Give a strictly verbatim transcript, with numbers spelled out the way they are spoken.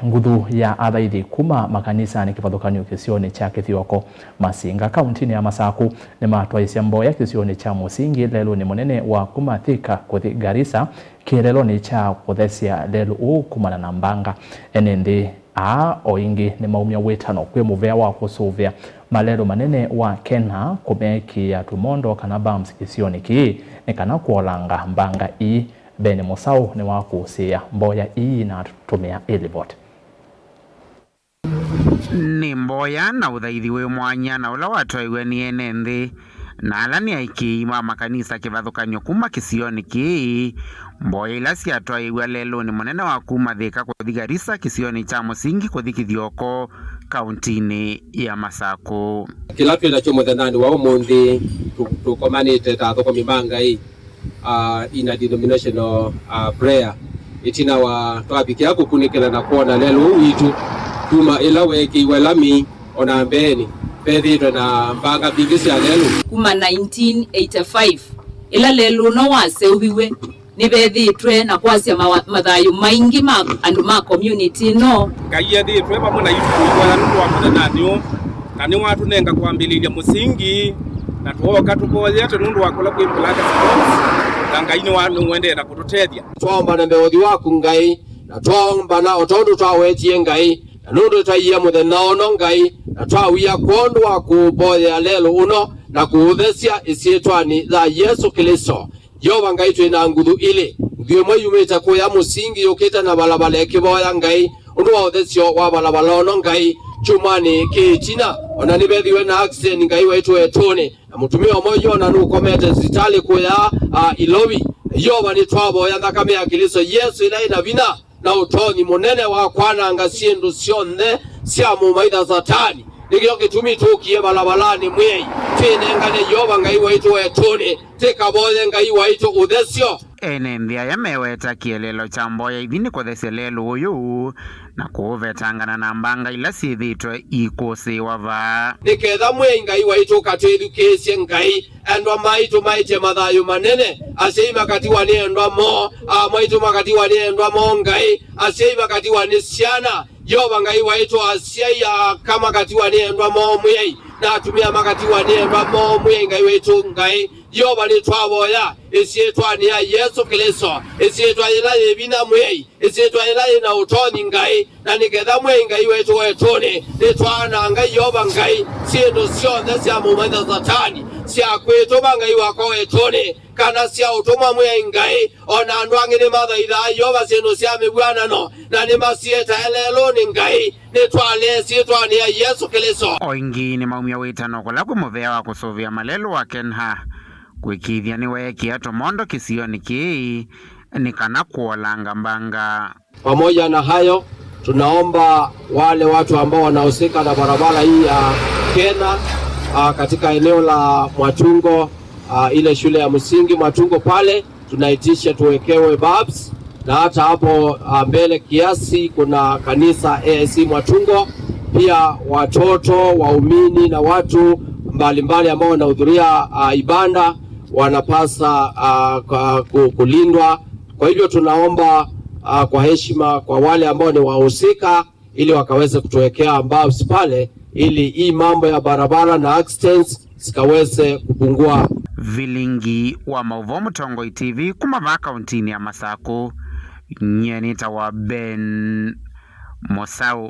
Nguthu ya athaithi kuma makanisanĩ kĩvathũkany'o kĩsionĩ kya Kĩthioko, Masinga, kauntinĩ ya Masaku, nĩmatwaisye mboya kĩsionĩ kya Mũsingi lelũnĩ mũnene wa kuma Thika kũthi Garissa, kĩeleelonĩ kya kũthesya lelũ ũũ kumana na mbanga. Ene nthĩ aa o ĩngĩ nĩmaumya wĩtano kwĩ mũvea wa kũsũvĩa malelũ manene wa KeNHA kũmekĩĩa tũmondo kana bumps kĩsionĩ kĩĩ nĩ kana kũolanga mbanga ii. Ben Mũsaũ nĩwakũsĩĩa mboya ii na atũtũmĩa ĩ livoti. Nĩ mboya na ũthaithi wĩ mwanya na ũla watwaĩw'e nĩ ene nthĩ na ala nĩ aĩkĩĩi ma makanisa kĩvathũkany'o kuma kĩsionĩ kĩĩ, mboya ila syatwaĩw'a lelũnĩ mũnene wa kuma Thika kũthi Garissa, kĩsionĩ kya Mũsingi kũthi Kĩthioko, kauntinĩ ya Masaku. Kĩla twĩ nakyo mũthenyanĩ wa ũmũnthĩ, tũ- tũkomanĩte ta athũkũmi ma Ngai, uh, in a denominational, uh, prayer. Ĩtina wa twavikĩa kũkunĩkĩla na kwona lelũ ũũ witũ, kuma ĩla weekĩiwe lami, o na mbeenĩ vethĩĩtwe na mbanga mbingĩ sya lelũ. Kuma nineteen eighty-five, ĩla lelũ ũno waseũviw'e, nĩvethĩĩtwe na kwasya mawa- mathayũ maingĩ ma andũ ma community ĩno. Ngai ethĩĩtwe vamwe naitũ kũivoya nũndũ wa mũthenyanĩ ũũ, na nĩwatũnenga kwambĩlĩlya Mũsingi, na twooka tũvoyete nũndũ wa kũla kwĩ Black Spots, na Ngai nĩwa- nĩũendee na kũtũtethya. Twaomba na mbee ũthyũ waku, Ngai, na twaomba na o tondũ twawetie, Ngai, na nũndũ twaie mũthenya ũno, Ngai, na twawia kwondũ wa kũvoyea lelũ ũno na kũũthesya ĩsyĩtwanĩ ya Yesũ Klĩsto. Yeova Ngai, twĩ na nguthu ilĩ. Nguthu ĩmwe yumĩte kũya Mũsingi yũkĩte na valavala ĩkĩvoya, Ngai, ũndũ wa ũthesyo wa valavala ũno, Ngai, kyumwanĩ kĩ ĩtina, o na nĩvethiwe na accident, Ngai waitũ, wetũnĩ, na mũtumĩa ũmwe yona nũkomete sivitalĩ kũya, a, Ilovi. Yeova, nĩtwavoya nthakame ya Klĩsto Yesũ ĩla ĩna vinya na ũtonyi mũnene wa kwananga syĩndũ syonthe sya mũmaitha Satani. Nĩkĩo kĩtumi tũkie valavalanĩ, Mwĩai, twĩnengane Yeova Ngai waitũ wetũnĩ, tĩkavoye Ngai waitũ ũthesyo. Ene nthĩ aya meweta kĩeleelo kya mboya ithi nĩ kũthesya lelũ ũyũ na kũũvetangana na mbanga ila syĩthĩĩtwe ikũsĩĩwa vaa. Nĩ ketha Mwĩai Ngai waitũ ũkatwĩthukĩĩsye, Ngai, endwa maitũ maĩtye mathayũ manene, asyai makatiwa nĩ endwa moo, aa maitũ makatiwa nĩ endwa moo, Ngai, asyai makatiwa nĩ syana. Yeova Ngai waitũ, asyai aka makatiwa nĩ endwa moo, Mwĩai, na atumĩa makatiwa nĩ endwa moo, Mwĩai Ngai waitũ, Ngai. Yeova, nĩtwavoya ĩsyĩtwanĩ ya Yesũ Klĩsto, ĩsyĩtwa yĩla yĩ vinya, Mwĩai, ĩsyĩtwa yĩla yĩ na ũtonyi, Ngai, na nĩ ketha, Mwĩai Ngai waitũ, wetũnĩ, nĩtwaananga, Yeova Ngai, syĩndũ syonthe sya mũmaitha Satani, sya kwĩtũma, Ngai wakwa, wetũnĩ, kana sya ũtũmwa, Mwĩai Ngai. O na andũ angĩ nĩmathaithaa Yeova syĩndũ sya mĩvw'anano, na nĩmasyĩtae lelũnĩ, Ngai, nĩtwalea ĩsyĩtwanĩ ya Yesũ Klĩsto. O ĩngĩ nĩmaumya wĩtano kũla kwĩ mũvea wa kũsũvĩa malelũ wa KeNHA kwĩkĩĩthya nĩweekĩa tũmondo kĩsionĩ kĩĩ nĩ kana kũolanga mbanga. Pamoja na hayo, tunaomba wale watu ambao wanahusika na barabara hii ya KeNHA, ah, katika eneo la Mwatungo, ah, ile shule ya msingi Mwatungo pale, tunaitisha tuwekewe bulbs, na hata hapo, ah, mbele kiasi kuna kanisa A I C Mwatungo, pia watoto, waumini na watu mbalimbali ambao wanahudhuria, ah, ibada wanapasa, ah, ka- ku- kulindwa. Kwa hivyo tunaomba, ah, kwa heshima kwa wale ambao ni wahusika, ili wakaweze kutuwekea bulbs pale, ili hii mambo ya barabara na accidents zikaweze kupungua. Vilingi wa maũvoo Mũtongoi T V kuma vaa kauntinĩ ya Masaku, nyie nĩtawa Ben Mũsaũ.